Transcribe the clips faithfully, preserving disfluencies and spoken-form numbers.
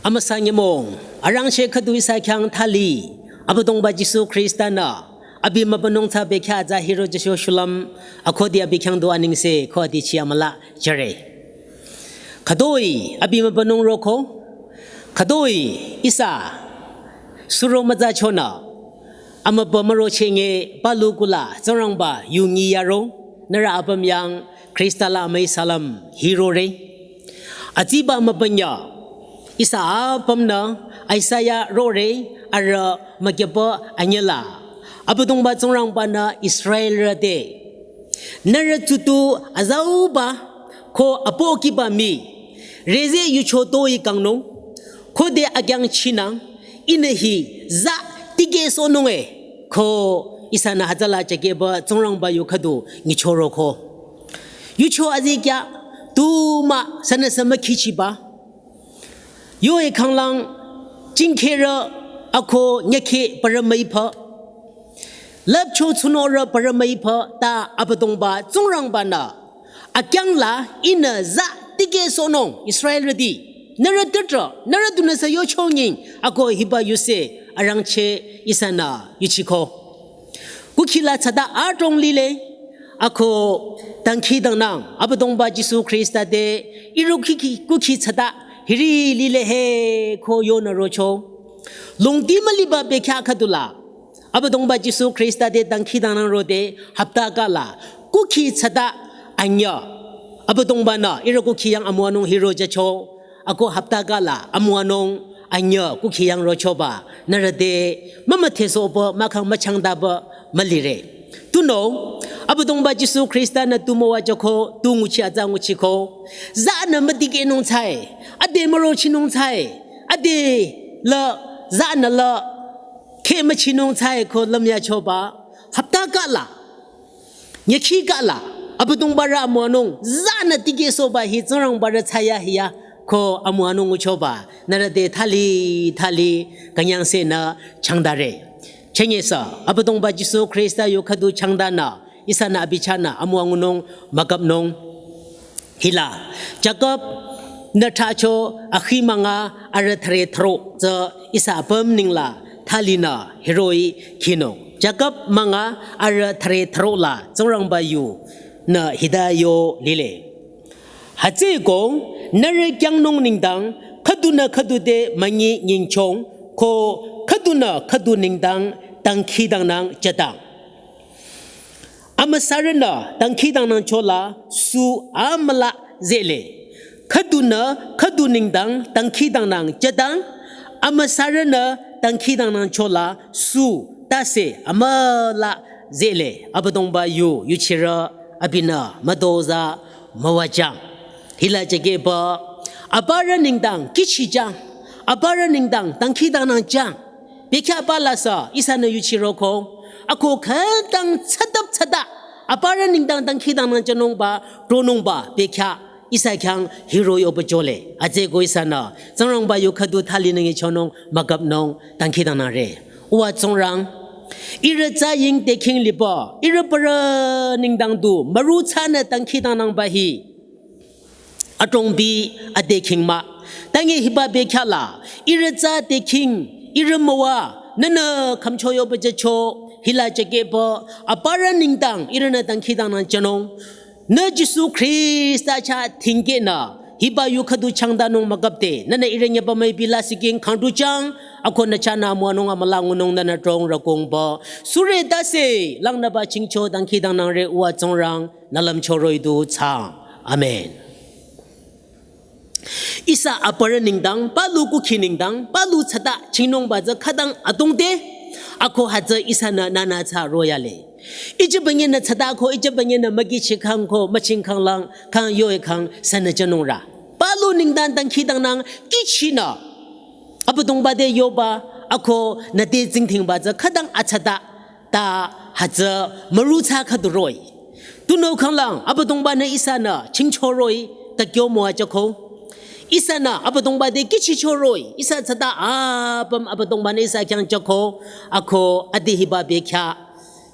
Amüsa nyümong, arangcheh khüdu ihsa khyang thali, Abüdongba Jisu Khrista-nü, abi mübünung tsü bekhyah tsü hiro jücho shulüm, akhudi abi khyang du anengse, khudi chi amüla jüre. Khütoi, abi mübünung roko, khütoi, ihsa, suro mütsachonü, amübü mürocheh nge palu kula Tsingrangba yu nyi yaro, nührü apüm yang Khrista la amüi salam hirore. Atsiba mübünyü, ihsa apümnü Isaiah rore arüh mükyüpü anyüla. Abüdongba Tsingrangba-nü Israelrü te, nührü tutu azauba ko apohkiba mii, rezeh yucho toi kangnung, khode akyang chinang, ihnü hi za tikehsohnung e, ko ihsanü hütsüla chakeba Tsingrangba yu khüdu nyichoro ko. Yucho azikya, tu mah sünüsü mükhichiba. Yo e khanglang, jingkherü ako nyükhe parü müipü. Lüpcho tsunorü parü müipü ta Abüdongba Tsingrangba-nü. Akyangla ihnü za tikehsohnung Israelrüti. Nührü tütrü, nührü dunüsü yocho nying ako hiba yuse arangcheh ihsanü yuchiko. Kukhila tsüta adrong lile, ako dangkhidangnang, Abüdongba Jisu Khrista te, ihrü kukhi, kukhi tsüta, hiri lile he, ko yonü rocho. Longdi müliba bekhyah khüdula, Abüdongba Jisu Khrista te dangkhidangnang rode, hapta kala, kukhi tsüta, anyü. Abüdongba-nü, ihrü kukhi yang amüwanung hiro jücho, ako hapta kala amüwanung anyü kukhi yang rochoba, nührü te, mümüdhesohpü, mahkhang müchangdapü, mülire. Tunüo, Abüdongba Jisu Khrista-nü tu müwajüko, tu nguchi atsa nguchiko. Zanü mütikehnung tsüe, ade mürochinung tsüe, ade la, zanü la, kheh müchinung tsüe ko lümyachoba, hapta kala. Nyükhi kala, Abüdongba rü amüwanung, zanü tikehsohba hi Tsingrangba rü tsaya hiya, ko amüwanung nguchoba, nührü te thali, thali, künyangsenü changdare. Chenyesa, Abüdongba Jisu Khrista yu khüdu changdanü, ihsanü abi chahnü amüwa ngunung, mükapnung. Hila, Jakob-nü thracho akhi münga arüh thüre thüro tsü ihsa apüm ningla thalinü hiroh-i khinung. Jakob münga arüh thüre thüro la Tsingrangba yunü hita yo lile. Hütsüeko nührü kyangnung nengdang khüdunü khüdu te münyi nyingchong ko khüdunü khüdu nengdang dangkhidangnang jüdang. Amüsarünü dangkhidangnang chola su amüla zehle. Khüdunü khüdu nengdang dangkhidangnang jüdang. Amüsarünü dangkhidangnang chola su tase amüla zehle. Abüdongba yu yuchirü abinü mütozah müwajüng. Hila jekeba aparü nengdang kihchijüng. Aparü nengdang dangkhidangnang jüng. Bekhyah pü la sü, ihsanü yuchiroko. Ako khütang tsütap tsüta. Aparü nengdang dangkhidangnang jünungba, tronungba, bekhyah, ihsa khyang hiroh-i oba jole. Hütsüeko ihsanü, Tsingrangba yu khüdu thali nengyichonung, mükapnung, dangkhidangnangre. Uwa Tsingrang, ihrü tsü ying te khing liba, ihrü aparü nengdang du, müru tsünü dangkhidangnangba hi. Adrongbi ade khing mah. Tangi hiba bekhyah la, ihrü tsü te khing, ihrü müwa, nünü khümcho yoba jücho, hila jekeba, aparü nengdang, ihrünü dangkhidangnang jünung. Nü Jisu Khrista chah thingkehnü, hiba yu khüdu changdanung mükapde, nünü ihrü nyüba müipi la siking khangdu jüng, ako nü chahnü amüwanung amüla ngunung nünü trong rükongba. Sure tase, langnüba chingcho dangkhidangnangre uwa Tsingrang, nü lümcho roh-i du thsaang. Amen. Ihsa aparü nengdang, palu kukhi nengdang, palu tsüta chingnungba tsü khütang adrong te, ako hütsü ihsanü nünü tsü royale. Ije bünyenü tsüta ko, ije bünyenü mükichi khang ko, müching khanglang, khang yo-i khang, sünü jünungra. Palu nengdang dangkhidangnang, kihchinü. Abüdongba te yoba, ako nü te tsingdhingba tsü khütang atsüta, ta hütsü müru tsü khüdu roh-i. Tunüo khanglang, Abüdongba-nü ihsanü chingcho roh-i, ta kyo müwajüko. Ihsanü Abüdongba te kihchicho roh-i, ihsa tsüta apüm Abüdongba-nü ihsa khyang jüko, ako ade hiba bekhyah.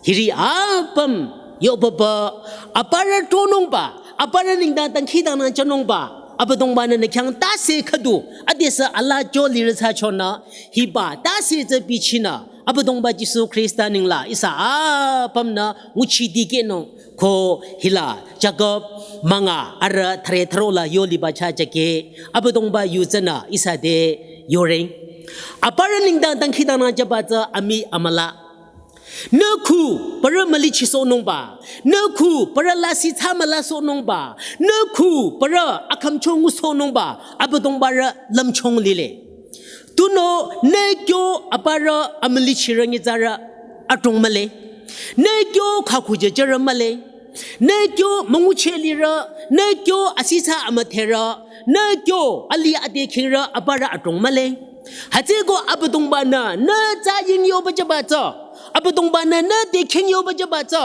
Hiri apüm, yobaba, aparü tronungba, aparü nengdang dangkhidangnang jünungba, Abüdongba-nü nü khyang tase khüdu, adesü ala jo lirü thsachonü, hiba tase tsü bichinü, Abüdongba Jisu Khrista nengla ihsa apümnü nguchi dikehnung ko hila Jakob münga arüh thüre thürola yo liba chah jake, Abüdongba yu tsünü ihsa te yoreng. Aparü nengdang dangkhidangnang jüba tsü amii amüla. Nü khu parü mülichisohnungba, nü khu parü lasih thsa mülasohnungba, nü khu parü akhümcho ngusohnungba, Abüdongba-rü lümchung lile. Tunüo nü kyo aparü amülichirü nyitsarü adrong mühle. Nü kyo khakhu jüjürü mühle. Nü kyo müngucheh lirü, nü kyo asithsa amüdherü, nü kyo alih ade khingrü aparü adrong mühle. Hütsüeko Abüdongba-nü nü tsü ying yoba jüba tsü, Abüdongba-nü nü te khing yoba jüba tsü,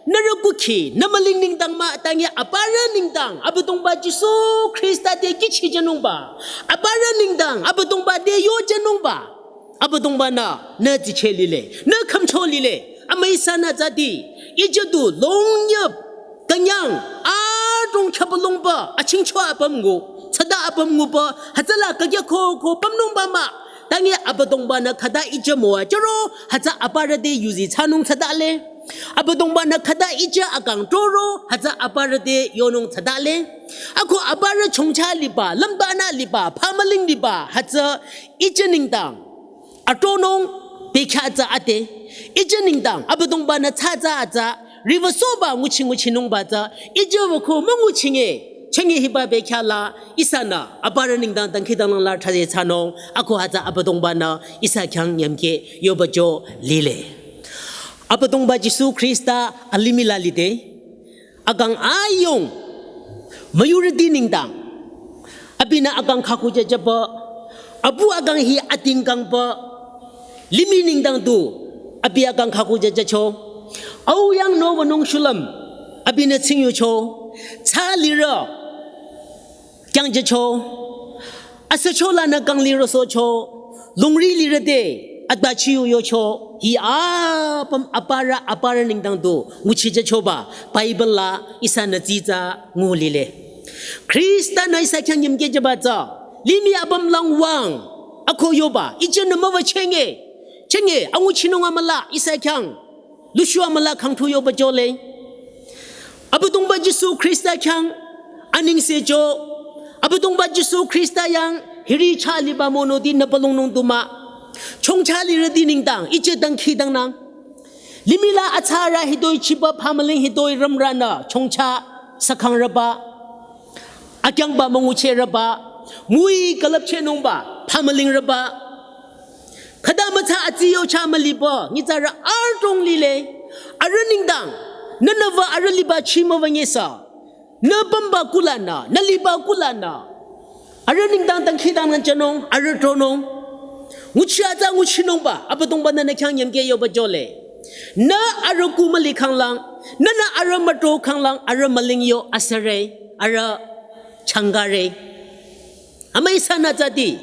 nührü kukhi, nü müling nengdang mah, tangi aparü nengdang, Abüdongba Jisu Khrista te kihchi jünungba, aparü nengdang, Abüdongba te yo jünungba, Abüdongba-nü nü dsicheh lile, nü khümcho lile, amüi ihsanü tsüdi, ijüdu longyüp, künyang, adrong khyübülungba, achingcho apüm ngu, tsüta apüm nguba, hütsüla kükya ko ko pümnungba mah, tangi Abüdongba-nü khüta ijü müwajüro, hütsü aparü te yuzi thsanung tsütale. Abüdongba-nü khüta ijü akang toro, hütsü aparü te yonung tsütale. Ako aparü chongcha liba, lümbanü liba, phamüling liba, hütsü ijü nengdang adronung bekhyah tsü ade. Ijü nengdang Abüdongba-nü thsa tsü atsa, riwüsohba nguchi nguchinungba tsü, ijü wüko münguchinge, chenge hiba bekhyah la, ihsanü aparü nengdang dangkhidangnang la thrade thsanung, ako hütsü Abüdongba-nü ihsa khyang nyümkeh yoba jo lile. Abüdongba Jisu Khrista alimih la lide, akang ayung, müyurüti nengdang, abinü akang khakhu jüjüba, apu akang hi atingkangba, limih nengdang du, abi akang khakhu jüjücho, au yang no wünung shulüm, abinü tsingyucho, tsü lirü, kyangjücho, asücho lanü kang lirü sohcho, lungri lirü te, atbachiyu yocho, hi apüm aparü, aparü nengdang du, nguchijüchoba, Bible la, ihsanü tsitsa ngu lile. Khrista-nü ihsa khyang nyümkeh jüba tsü, limih apüm lang wüng, ako yoba, ijünü müwü chenge, chenge, anguchinung amüla, ihsa khyang, lushu amüla khangthu yoba jole. Abüdongba Jisu Khrista khyang, anengse jo, Abüdongba Jisu Khrista yang, hiri chah liba monoti nü palungnung du mah. Chongcha lirüti nengdang, ijü dangkhidangnang. Limih la atsarü hitoi chiba phamüling hitoi rümrünü, chongcha sakhangrüba. Akyangba münguchehrüba, müi külüpchehnungba, phamülingrüba. Khüta mütsa atsiyo chah müliba, nyitsarü adrong lile, arüh nengdang, nünü wü arüh liba chi müwü nyesa, nü pümba kulanü, nü liba kulanü, arüh nengdang dangkhidangnang jünung, arüh tronung, nguchi atsa nguchinungba, Abüdongba-nü nü khyang nyümkeh yoba jole. Nü arüh ku müli khanglang, nünü arüh mütro khanglang, arüh müling yo asüre, arüh changare. Amüi ihsanü tsüdi,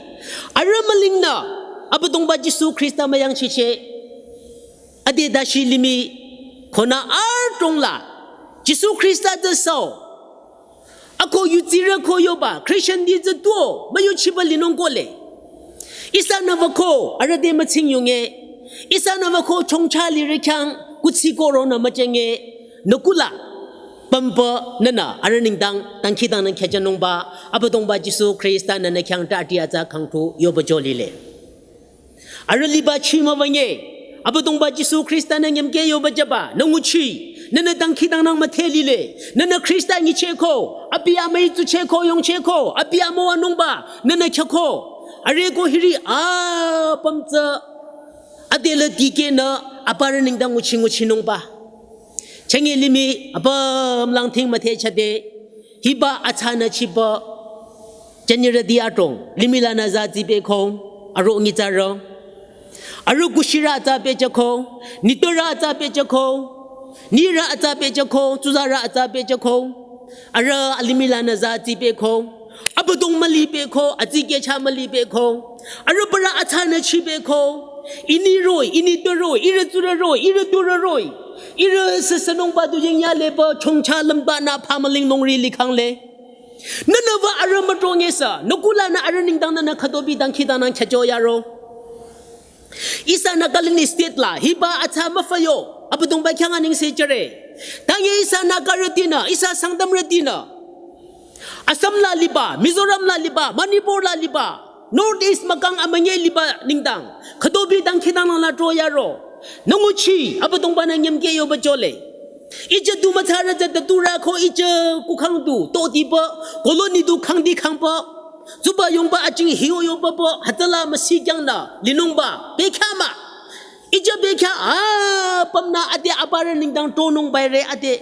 arüh mülingnü, Abüdongba Jisu Khrista müyangchiche, ade dashi limih, konü adrong la, Jisu Khrista tsü sao, ako yutsirü ko yoba, Christian di tsü tuo, müyuchiba linung kole. Ihsanü wüko, arüh te mütsing yunge. Ihsanü wüko chongcha lirü khyang, kuthsi koronü müchenge. Nü kula, pümba, nünü, arüh nengdang, dangkhidangnang khyüjünungba, Abüdongba Jisu Khrista-nü nü khyang tati atsa khangthu yoba jo lile. Arüh liba chi müwünye, Abüdongba Jisu Khrista-nü nyümkeh yoba jüba, nü nguchi, nünü dangkhidangnang müdhe lile, nünü Khrista nyichehko, abi amüi tsuchehko, yongchehko, abi amüwanungba, nünü khyako, arüh ko hiri apüm tsü, adelü dikehnü, aparü nengdang nguchi nguchinungba. Chenge limih, apüm lang ting müdhe chade, hiba atsanü chiba, jünirüti adrong, limih lanü za tsipehko, aro nyitsarü. Arüh kushirü atsa pehjüko, nitpürü atsa pehjüko, nirü atsa pehjüko, tsuzarü atsa pehjüko. Arüh alimih lanü za tsipehko, Abüdong mülipehko, atsikeh chah mülipehko. Arüh parü atsanü chipehko. Ini roh-i, ini tpü roh-i, ihrü tsurü roh-i, ihrü turü roh-i. Ihrü süsünungba du yingyaleba, chongcha lümbanü phamüling longri likhangle. Nünü wü arüh mütrongesü, nü kulanü arüh nengdang nünü khütobi dangkhidangnang khyücho yaro. Ihsa Nagaland state la, hiba atsa müfü yo, Abüdongba khyang anengse jüre. Tanye ihsa Nagarütinü, ihsa Sangtamrütinü. Assam la liba, Mizoram la liba, Manipur la liba, North East mükang amünyi liba nengdang. Khütobi dangkhidangnang la tro yaro. Nü nguchi, Abüdongbanü nyümkeh yoba jole. Ije du mütsarü tsü tüturü ko ije kukhang du, todiba, colony du khangdi khangba. Tsuba yongba aching hiyo yoba ba, hütsüla müsi kyangnü, linungba, bekhyah mah. Ije bekhyah, ah, pamnü ade aparü nengdang tronungba re ade.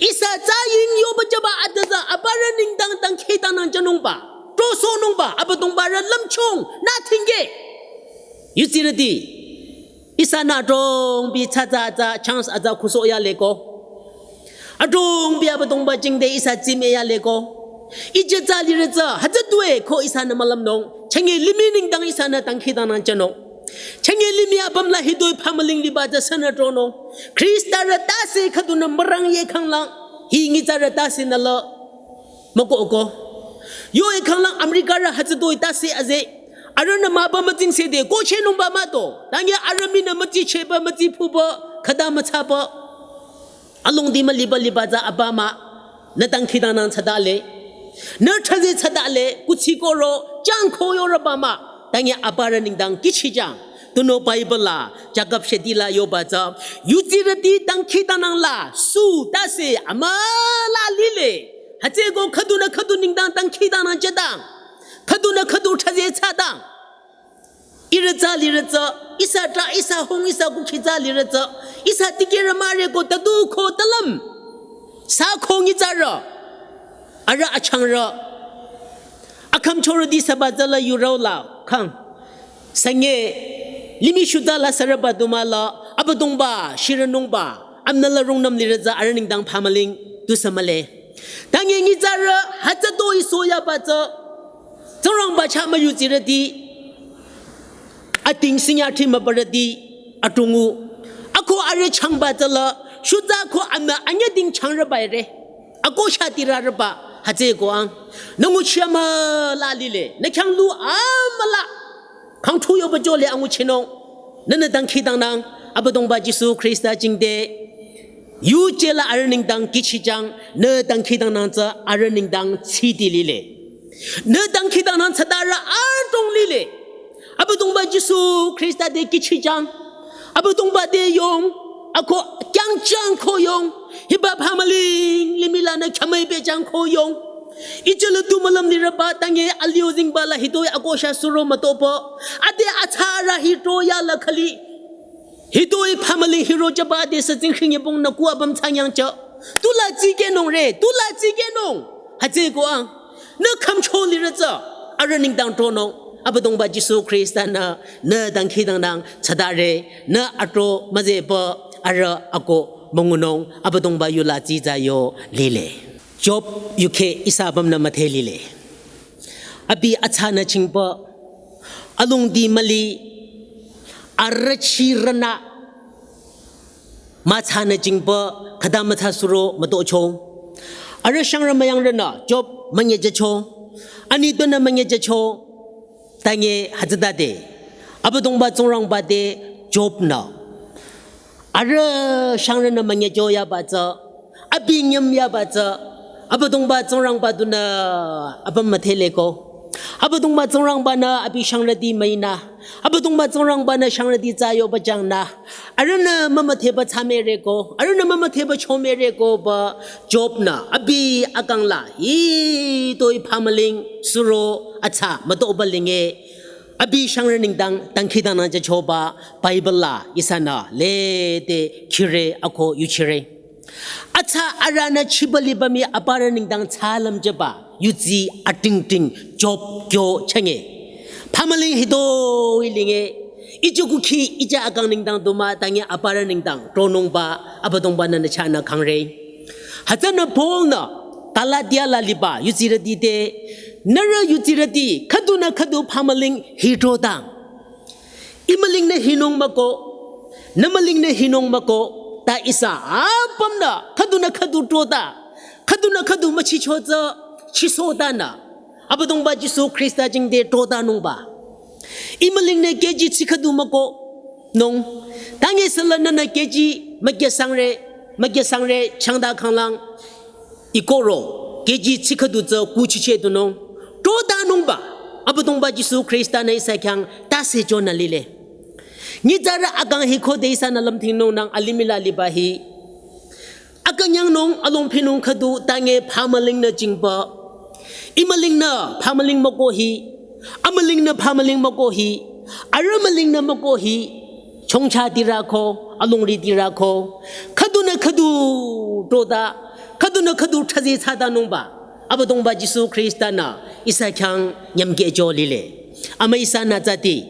Ihsa tsü ying yoba jüba ade tsü aparü nengdang dangkhidangnang jünungba. Trosohnungba, Abüdongbarü lümchung, nü thingkeh. Yudsirüti, ihsanü adrongbi tsü tsü tsü chance atsa kusoh yaleko. Adrongbi Abüdongba jingte ihsa tsime yaleko. Ije tsü lirü tsü, hütsü tue ko ihsanü mülümnung. Chenge limih nengdang ihsanü dangkhidangnang jünung. Chenge limih apüm la hitoi phamüling liba tsü sünü tronung. Khristarü tase khüdunü mürang ye khanglang. Hi nyitsarü tase nü la. Müko ko. Yo ye khanglang Americarü hütsütoi tase aze. Arühnü müba mütsingse de, ko chehnungba mah to. Tanye arüh minü mütsi cheba mütsi phuba, khüta mütsaba. Alongdi müliba liba tsü aba mah, nü dangkhidangnang tsüdale. Nü thraze tsüdale, kuthsi koro, changko yorüba mah. Tanye aparü nengdang kihchijang. Tunüo Bible la, Jakob sheti la yoba tsü, yudsirüti dangkhidangnang la, su tase amüla lile. Hütsüeko khüdunü khüdu nengdang dangkhidangnang jüdang. Khüdunü khüdu thraze tsüdang. Ihrü tsü lirü tsü, ihsa tra, ihsa hung, ihsa kukhi tsü lirü tsü, ihsa tikehrü müre ko tadu ko talüm. Sa ko nyitsarü. Arüh achangrü. Akhümchorüti süba tsü la yurao la khang. Sünge, limih shuta la sürüba du mah la, Abüdongba, shirünungba, amnü la rungnüm lirü tsü arüh nengdang phamüling, tusü mühle. Tanye nyitsarü, hütsütoi soyaba tsü, Tsingrangba chah müyudsirüti, ating sinyati mübarüti, atungu. Ako arüh changba tsü la, shuta ko amnü anyüding changrüba re. Ako shati rarüba, hütsüeko ang. Nü nguchi amüla lile, nü khyanglu amüla. Khangthu yoba jole anguchinung. Nünü dangkhidangnang, Abüdongba Jisu Khrista jingte. Yuje la arüh nengdang kihchijang, nü dangkhidangnang tsü arüh nengdang tsidi lile. Nü dangkhidangnang tsüdarü adrong lile. Abüdongba Jisu Khrista te kihchijang. Abüdongba te yong, ako kyangjang ko yong. Hiba phamüling limih lanü khyamüi pehjang ko yong. Ije la tu mülüm lirüba tanye alio zingba la hitoi akosha suro mütoba. Ade atsarü hito yala khali. Hitoi phamüling hiro jüba ade sü tsingkhing yebong nü ku apüm tsanyang jü. Tula tsikehnung re, tula tsikehnung. Hütsüeko ang. Nü khümcho lirü tsü. Arüh nengdang tronung. Abüdongba Jisu Khrista nü, nü dangkhidangnang tsüdare, nü atro müzeba arüh ako müngunung, Abüdongba yula tsitsa yo lile. Job yukheh ihsa apümnü müdhe lile. Abi atsanü chingba, alongdi müli, arüh chirünü, mütsanü jingba, khüta mütsa suro mütocho. Arüh shangrü müyangrünü, Job münyejücho. Ani tunü münyejücho. Tanye hütsütade. Abüdongba Tsingrangba te Job nü. Arüh shangrünü münyejo yaba tsü. Abi nyüm yaba tsü. Abüdongba Tsingrangba tunü apüm müdhe leko. Abüdongba Tsingrangbanü abi shangrüti müinü. Abüdongba Tsingrangbanü shangrüti tsü yoba jangnü. Arühnü mümüdheba tsü müreko, arühnü mümüdheba cho mürekoba Job nü abi akang la hitoi phamüling suro atsa mütoba linge abi shangrü nengdang dangkhidangnang jüchoba Bible la ihsanü lede khire ako yuchire. Atsa arühnü chiba liba mii aparü nengdang tsü lümjüba yudsi atingting Job kyo chenge. Phamüling hitoi linge, ije kukhi, ije akang nengdang du mah, tanye aparü nengdang tronungba Abüdongbanü nü chahnü kangre. Hütsünü Paul nü Galatia la liba yudsirüti te, nührü yudsirüti, khüdunü khüdu phamüling hitodang. Ih mülingnü hinung müko, nü mülingnü hinung müko, ta ihsa apümnü khüdunü khüdu troda, khüdunü khüdu müchicho tsü, chisotanü, Abüdongba Jisu Khrista jingte trotanungba. Ih mülingnü K G tsi khüdu mükohnung. Tange süla nünü K G mükyasangre, mükyasangre changda khanglang, ih kohro K G tsi khüdu tsü kuchicheh dunung. Trotanungba. Abüdongba Jisu Khrista-nü ihsa khyang tase jünü lile. Nyitsarü akang hi khode ihsanü lümthingnungnang alimih la liba hi. Akünyangnung alongphinung khüdu tange bhamülingnü jingba. Ih mülingnü bhamüling mükoh hi. Amülingnü bhamüling mükoh hi. Arüh mülingnü mükoh hi. Chongcha tirü ko, alongri tirü ko. Khüdunü khüdu trota, khüdunü khüdu thazi thsatanungba. Abüdongba Jisu Khrista-nü ihsa khyang nyümkeh jü lile. Amü ihsanü tsati.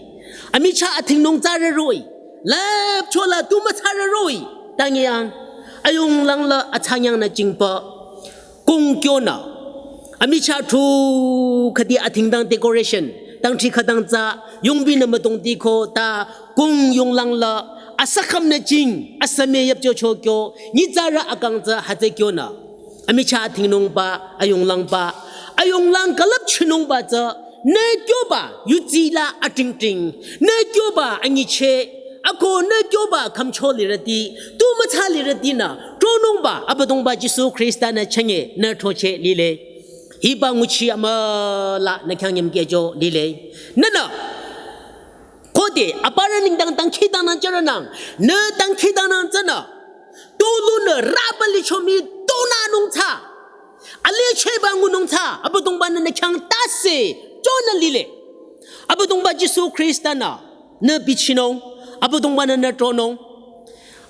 Amichah athingnung tsarü roh-i. Lüpchola tu mütsarü roh-i. Tange yang. Ayunglang la athsanyangnü jingba. Kung kyonü. Amichah tu khüdi athingdang decoration. Tangthri khütang tsü yongbinü mütongti ko ta kung yonglang la asükhümnü jing. Asüme yüpchocho kyo. Nyitsarü akang tsü hütsü kyonü. Amichah athingnungba, ayunglangba, ayunglang külüpchinungba tsü, nü kyoba, yutsi la atingting, nü kyoba, anyicheh, ako nü kyoba, khümcho lirüti, tu mütsa lirütinü, tronungba, Abüdongba Jisu Khrista-nü chünye, nü throcheh lile. Hiba nguchi amüla, nü khyang nyümkeh jü lile. Nünü, khode, aparü nengdang dangkhidangnang jürünang, nü dangkhidangnang tsünü, tolunü rüba licho mii tonanung tsü. Alechehba ngunung tsü. Abüdongba-nü nü khyang tase jünü lile. Abüdongba Jisu Khrista-nü nü bichinung. Abüdongba-nü nü tronung.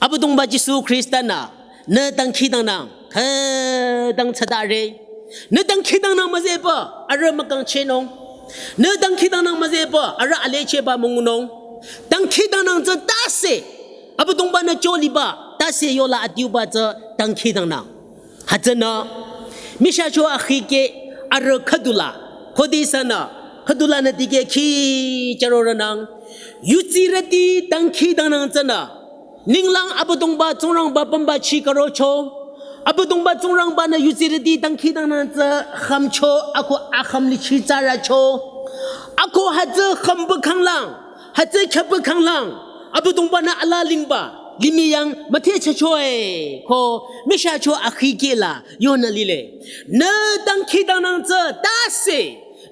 Abüdongba Jisu Khrista-nü nü dangkhidangnang khütang tsütare. Nü dangkhidangnang müzehpü arüh mükangchehnung. Nü dangkhidangnang müzehpü arüh alechehba müngunung. Dangkhidangnang tsü tase. Abüdongba-nü jü liba, tase yola adiuba tsü dangkhidangnang. Hütsünü, michahcho akhikeh arüh khüdula, khode ihsanü, khüdulanü dikeh khi jürorünang, yutsirüti dangkhidangnang tsünü, ninglang Abüdongba Tsingrangba pümba chi karocho, Abüdongba Tsingrangba-nü yutsirüti dangkhidangnang tsü khümcho, ako akhüm lichi tsarücho, ako hütsü khümbü khanglang, hütsü khyüpü khanglang, Abüdongba-nü alalingba, limih yang müthehchehcho-e, ko michahcho akhikeh la, yonü lile. Nü dangkhidangnang tsü tase,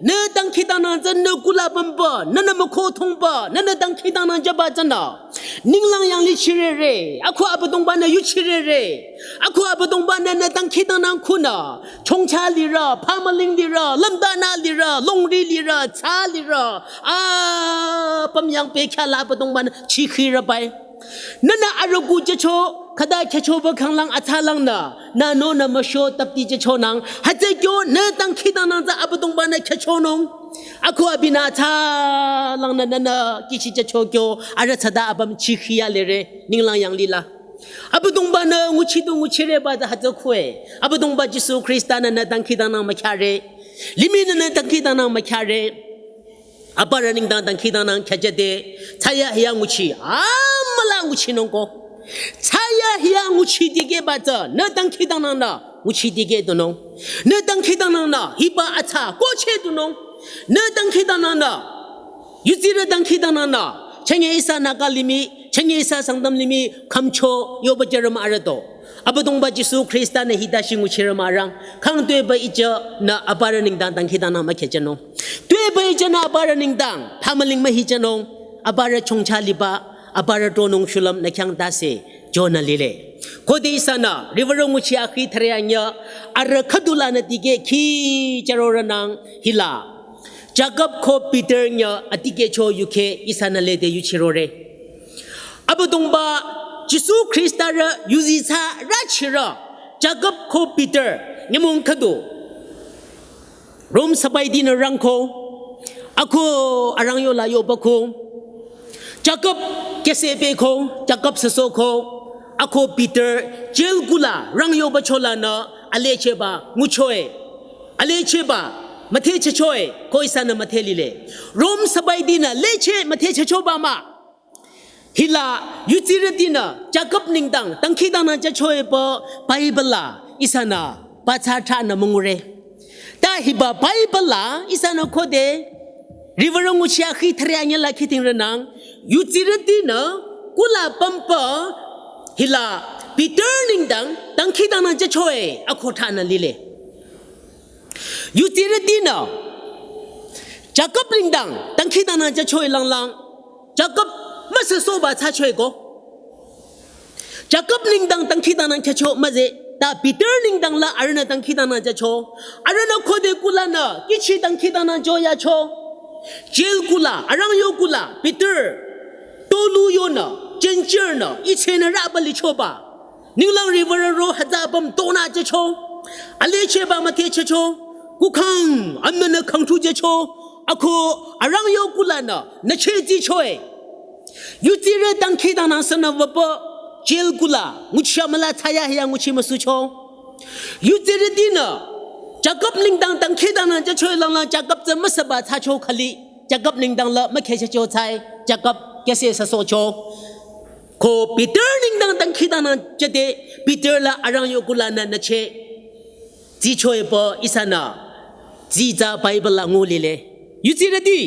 nü dangkhidangnang tsü nü kula pümba, nünü mükhothongba, nünü dangkhidangnang jüba tsünü. Ninglang yanglih chirere, ako Abüdongba-nü yuchirere, ako Abüdongba-nü nü dangkhidangnang khunü, chongcha lirü, bhamüling lirü, lümdanü lirü, longri lirü, tsü lirü, apüm yang pehkhyala Abüdongba-nü chikhirübai. Nünü arüh ku jücho, khüta khyüchoba khanglang athsalangnü, nü nonü müsho tapti jüchonang, hütsü kyo nü dangkhidangnang tsü Abüdongba-nü khyüchonung. Ako abinü athsalangnü nünü kihchi jücho kyo, arüh tsüta apüm chikhiya lere, ninglang yanglih la. Abüdongba-nü nguchi du nguchireba tsü hütsü khue. Abüdongba Jisu Khrista-nü nü dangkhidangnang mükhyare. Limih nü nü dangkhidangnang mükhyare. Aparü nengdang dangkhidangnang khyüjüde. Thsayahiya nguchi. Amüla nguchinung ko. Thsayahiya nguchi dikehba tsü. Nü dangkhidangnangnü nguchi dikeh dunung. Nü dangkhidangnangnü hiba athsa kohcheh dunung. Nü dangkhidangnangnü yutsirü dangkhidangnangnü, chünye ihsa Naga limih, chünye ihsa Sangtam limih, khümcho yoba jürü mah arüh to. Abüdongba Jisu Khrista-nü hita shi nguchirü mah arang, khang tuepü ihsanü aparü nengdang dangkhidangnang mükhyüjünung. Tuepü ihsanü aparü nengdang, bhamüling mühijünung, aparü chongcha liba, aparü tronung shulüm nü khyang tase, jünü lile. Khode ihsanü, riwürü nguchi akhi thare anyüh, arüh khüdulanü dikeh khi jürorünang hila. Jakob ko Peter nyü adikehcho yukheh ihsanü lede yuchirore. Abüdongba Jisu Khrista rü yuzi thsarü chirü Jakob ko Peter nyümong khüdu. Rom sabaidinü rangko. Ako arang yola yoba ko. Jakob kese peko, Jakob süsoko, ako Peter jail kula rang yoba cholanü alechehba ngucho-e. Alechehba müthehchehcho-e, ko ihsanü müdhe lile. Rom sabaidinü lecheh müthehchehchoba mah. Hila yutsirütinü Jakob nengdang dangkhidangnang jücho-e pü Bible la ihsanü pathsa thranü müngure. Ta hiba Bible la ihsanü khode riwürü nguchi akhi thüre anyüh la khidingrünang, yudsirütinü kula pümpü hila Peter nengdang dangkhidangnang jüchoe akothranü lile. Yudsirütinü Jakob nengdang dangkhidangnang jüchoe langlang, Jakob müsüsohba thsachoe ko. Jakob nengdang dangkhidangnang jücho müzeh, ta Peter nengdang la arühnü dangkhidangnang jücho. Arühnü khode kulanü kihchi dangkhidangnang jüyacho. Jail kula, arangyo kula Peter tolu yonü, jenjirnü, ichehnü rüba lichoba, ninglang riwürü ro hütsü apüm tonü jücho. Alechehba müthehchehcho. Kukhang amnünü khangthu jücho. Ako arangyo kulanü nücheh tsichoe. Yudsirü dangkhidangnang sünü wüpü jail kula nguchi amüla thsayahiya nguchi müsucho. Yudsirütinü Jakob nengdang dangkhidangnang jüchoe langlang Jakob tsü müsüba thsacho khali, Jakob nengdang la mükhehchehcho thsae, Jakob kese süsohcho. Ko Peter nengdang dangkhidangnang jüde, Peter la arangyo kulanü nücheh tsichoe pü ihsanü tsitsa Bible la ngu lile. Yudsirüti,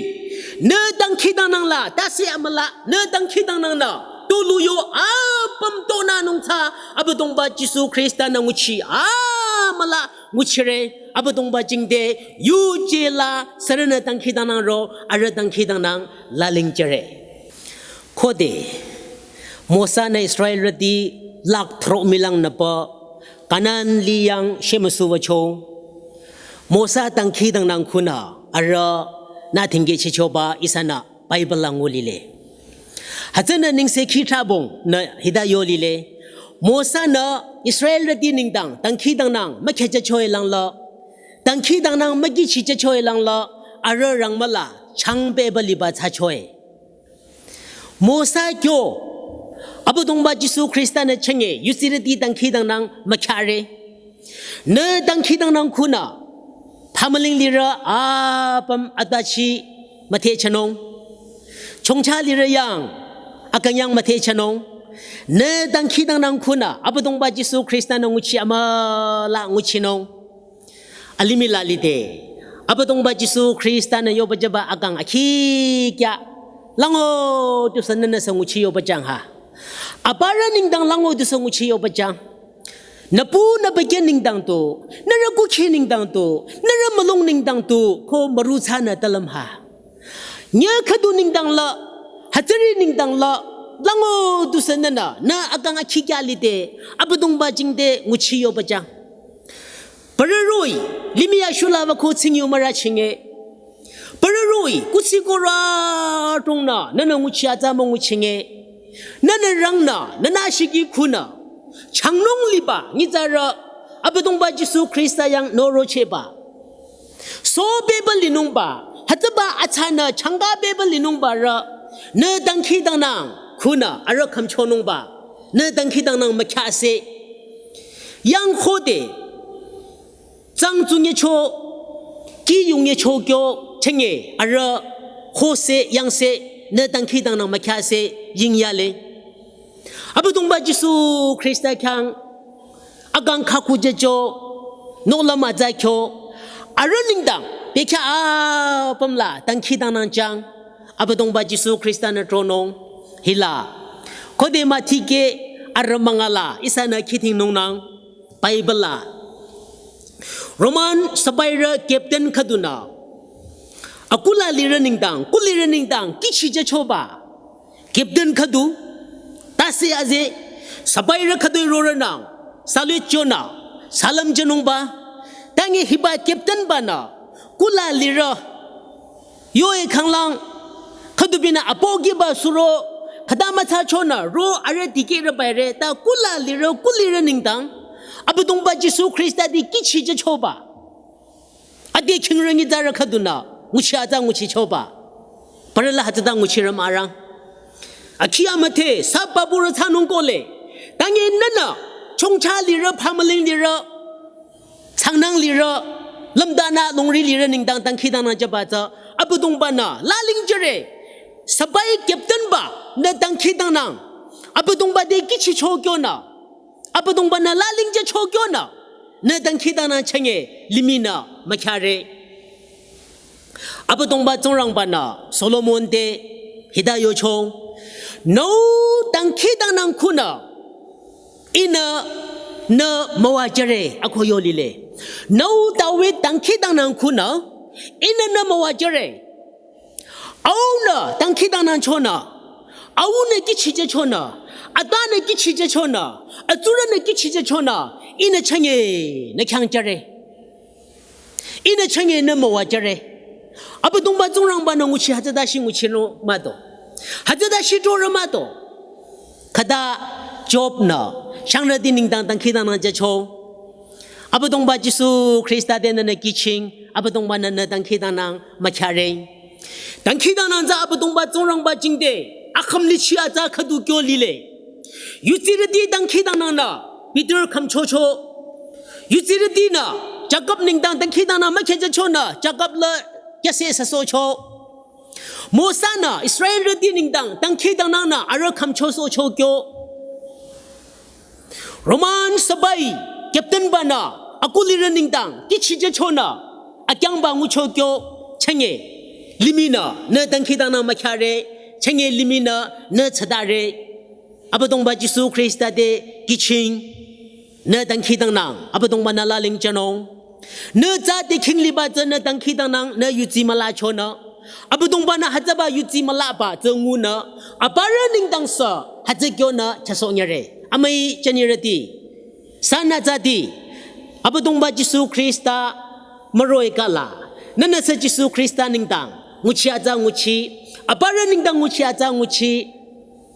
nü dangkhidangnang la tase amüla, nü dangkhidangnang nü tolu yo apüm tonünung thsa, Abüdongba Jisu Khrista-nü nguchi amüla nguchire. Abüdongba jingte yuje la sürünü dangkhidangnang ro arüh dangkhidangnang lalingjüre. Khode Mosa-nü Israelrüti lakh thro milang nüpü Kanan lih yang shemüsuwücho, Mosa dangkhidangnang khunü arühnü thingkehchehchoba ihsanü Bible la ngu lile. Hütsünü nengsekhi thrabong nü hita yo lile. Mosa-nü Israelrüti nengdang dangkhidangnang mükhehchehchoe langla, dangkhidangnang mükihchichehchoe langla, arüh rangmüla changbeba liba thsachoe. Mosa kyo Abüdongba Jisu Khrista-nü chünye yudsirüti dangkhidangnang mükhare. Nü dangkhidangnang khunü phamüling lirü apüm atbachi müthehchehnung, chongcha lirü yang akünyang müthehchehnung. Nü dangkhidangnang khunü Abüdongba Jisu Khrista-nü nguchi amüla nguchinung. Alimih la lide, Abüdongba Jisu Khrista-nü yoba jüba akang akhi kya, lango tusü nünüsü nguchi yoba jang ha. Aparü nengdang lango tusü nguchi yoba jang. Nüpu nübükyü nengdang tu, nührü kukhi nengdang tu, nührü mülung nengdang tu ko müru thsanü talüm ha. Nyü khüdu nengdang la, hütsüri nengdang la, lango tusü nünü nü akang akhi kya lide, Abüdongba jingte nguchi yoba jang. Parü roh-i limih ashulaba ko tsingyu mürüchinge. Parü roh-i kuthsi ko rüdrongnü nünü nguchi atsa münguchinge. Nünü rangnü nünü shiki khunü changnung liba nyitsarü Abüdongba Jisu Khrista yang norochehba, sobeba linungba, hütsüba atsanü changbeba linungba rü nü dangkhidangnang khunü arüh khümchonungba, nü dangkhidangnang mükhase. Yang khode tsang tsunyecho, ki yungyecho kyo chünye arüh khose yangse, nü dangkhidangnang mükhase yingyale. Abüdongba Jisu Khrista khyang akang khakujücho, nohlüm atsa kyo, arüh nengdang bekhyah apüm la dangkhidangnang jang, Abüdongba Jisu Khrista-nü tronung hila. Khode müthikeh arüh mangala ihsanü khidingnungnang Bible la Roman sipairü captain khüdunü akula lirü nengdang, kulirü nengdang kihchi jüchoba captain khüdu, tase aze, sipairü khüdu-i rorünang salute jünü salüm jünungba. Tangi hiba captain banü kula lirü yo-e khanglang khüdubinü apogiba suro khüta müthsachonü ro arüh dikehrüba re, ta kula lirü kulirü nengdang Abüdongba Jisu Khrista te kihchi jüchoba, ade khingrü nyitsarü khüdunü nguchi atsa nguchichoba. Parü la hütsüta nguchirü mürang. Akhi amüdhe sü paburü thsanung kohle. Tangi nünü chongcha lirü, phamüling lirü, tsangnang lirü, lümdanü longri lirü nengdang dangkhidangnang jüba tsü Abüdongba-nü lalingjüre. Sipai captain ba nü dangkhidangnang Abüdongba te kihchicho kyonü, Abüdongba-nü lalingjücho kyonü, nü dangkhidangnang chünye limih nü mükhare. Abüdongba Tsingrangba-nü Solomon te hita yocho, nü dangkhidangnang khunü ihnü nü müwajüre ako yo lile. Nü David dangkhidangnang khunü ihnü nü müwajüre. Aunü dangkhidangnang chonü, aunü kihchijü chonü, atanü kihchijü chonü, atsurünü kihchijü chonü, ihnü chünye nü khyang jüre. Ihnü chünye nü müwajüre. Abüdongba Tsingrangba-nü nguchi hütsüta shi nguchiro mah-o. Hütsüta shi toro mah-o. Khüta Job-nü shangrüti nengdang dangkhidangnang jücho. Abüdongba Jisu Khrista te nünü kihching, Abüdongba-nü nü dangkhidangnang mükhare. Dangkhidangnang tsü Abüdongba Tsingrangba jingte akhümlichi atsa khüdu kyo lile. Yudsirüti dangkhidangnangnü Peter khümchocho. Yudsirütinü Jakob nengdang dangkhidangnang mükhejüchonü Jakob la kyüse süsohcho. Mosa-nü Israelrüti nengdang dangkhidangnangnü arüh khümchosohcho kyo. Roman sipai captain-banü akulirü nengdang kihchijüchonü akyangba ngucho kyo. Chünye limih nü nü dangkhidangnang mükhare, chünye limih nü nü tsatare. Abüdongba Jisu Khrista te kihching, nü dangkhidangnang Abüdongba-nü lalingjünung. Nü tsü dikehng liba tsü nü dangkhidangnang nü yudsi mülachonü, Abüdongba-nü hütsüba yudsi mülaba tsü ngunü, aparü nengdang sü hütsü kyonü chasohnyüre. Amüi jünirüti, sünü tsüti, Abüdongba Jisu Khrista müroh-i kala, nünüsü Jisu Khrista nengdang nguchi atsa nguchi, aparü nengdang nguchi atsa nguchi,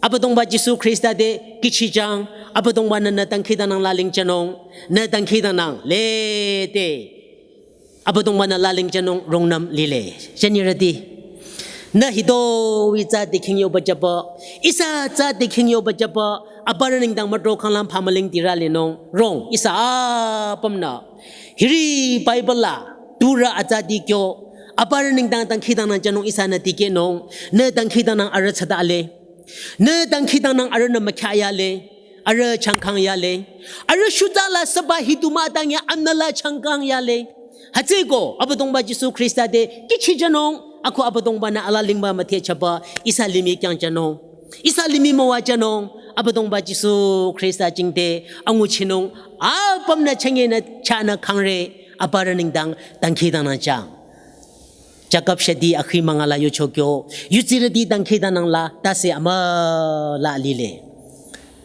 Abüdongba Jisu Khrista te kihchijüng, Abüdongba-nü nü dangkhidangnang lalingjünung, nü dangkhidangnang lede Abüdongba-nü lalingjünung rungnüm lile. Jünirüti, nü hitoi tsü dikehng yoba jüba, ihsa tsü dikehng yoba jüba, aparü nengdang mütro khanglang phamüling tirü linung rong, ihsa apümnü hiri Bible la turü atsati kyo, aparü nengdang dangkhidangnang jünung ihsanü tikehnung, nü dangkhidangnang arüh tsatale. Nü dangkhidangnang arühnü mükhayale, arüh changkhangyale, arüh shutsa la süba hidu mütangya amnü la changkhangyale. Hütsüeko Abüdongba Jisu Khrista te kihchijünung, ako Abüdongba-nü alalingba müthehchaba ihsa limih kyangjünung, ihsa limih müwajünung. Abüdongba Jisu Khrista jingte anguchinung, apümnü chünye nü chahnü khangre, aparü nengdang dangkhidangnang jüng. Jakob shadi akhi mangala yocho kyo, yudsirüti dangkhidangnang la tase amüla lile.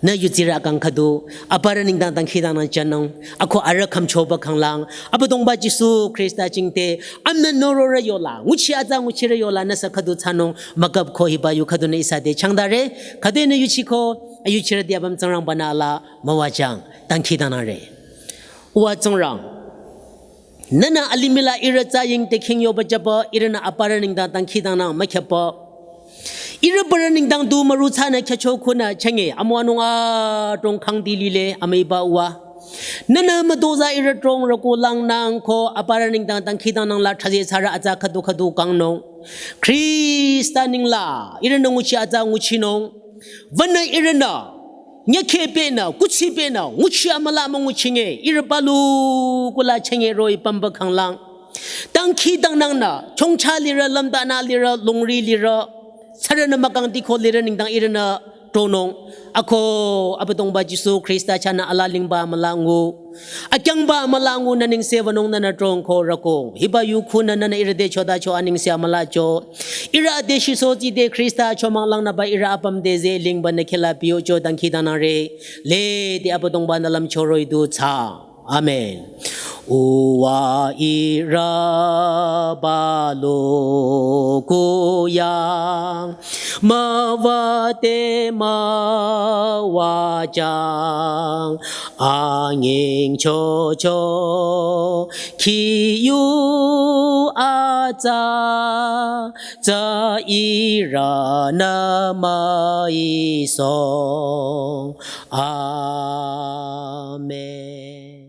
Nü yudsirü akang khüdu, aparü nengdang dangkhidangnang jünung, ako arüh khümchoba khanglang, Abüdongba Jisu Khrista jingte, amnü nororü yola, nguchi atsa nguchirü yola nüsü khüdu thsanung, müküp ko hiba yu khüdunü ihsa te changdare, khüdenü yuchiko, ayuchirüti apüm Tsingrangba-nü ala müwajüng, dangkhidangnangre. Uwa Tsingrang, nünü alimih la ihrü tsü ying dikehng yoba jüba, ihrünü aparü nengdang dangkhidangnang mükheba, ihrü aparü nengdang du müru thsanü khyücho khunü chünye amüwanung adrong khangdi lile amüiba uwa. Nünü mütozah ihrü drong rüku langnang ko aparü nengdang dangkhidangnang la thaze thsarü atsa khüdu khüdu kangnung. Khrista nengla ihrünü nguchi atsa nguchinung. Wünü ihrünü nyükhepehnü, kuchipehnü, nguchi amüla münguchinge, ihrü palu kula chünye roh-i pümba khanglang. Dangkhidangnangnü, chongcha lirü, lümdanü lirü, lungri lirü, sürünü mükang diko lirü nengdang ihrünü tronung. Ako Abüdongba Jisu Khrista chahnü alalingba amüla ngu, akyangba amüla ngu nü nengse wünung nünü trong ko rükong. Hiba yu khunü nünü ihrü te chotacho anengse amülacho. Ihrü ade shiso tside Khrista achomang langnüba ihrü apüm te zeh lingba nü khehla piyocho dangkhidangnangre. Lede Abüdongba-nü lümcho roh-i du thsa. Amen. Uwa ihrü palu kuyang, müwate müwajüng, anyengchocho, khiyu atsa, tsü ihrünü müiso. Amen.